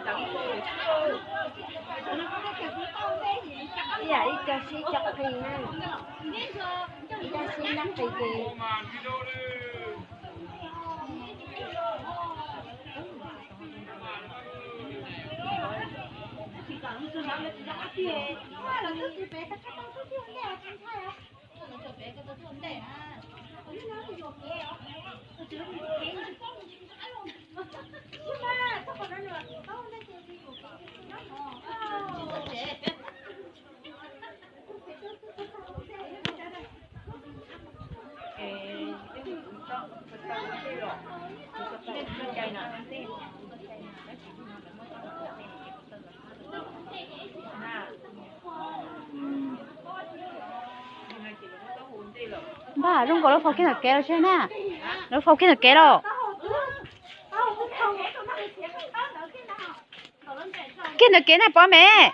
Ib yam ib co sib co qis na, ib co sib nab qis ces. Npawg, zoo nkaus lawv faus kiag ntawm kev lawm seb na. Lawv faus kiag ntawm kev lawm. Kiag ntawm kev na Pov Mem.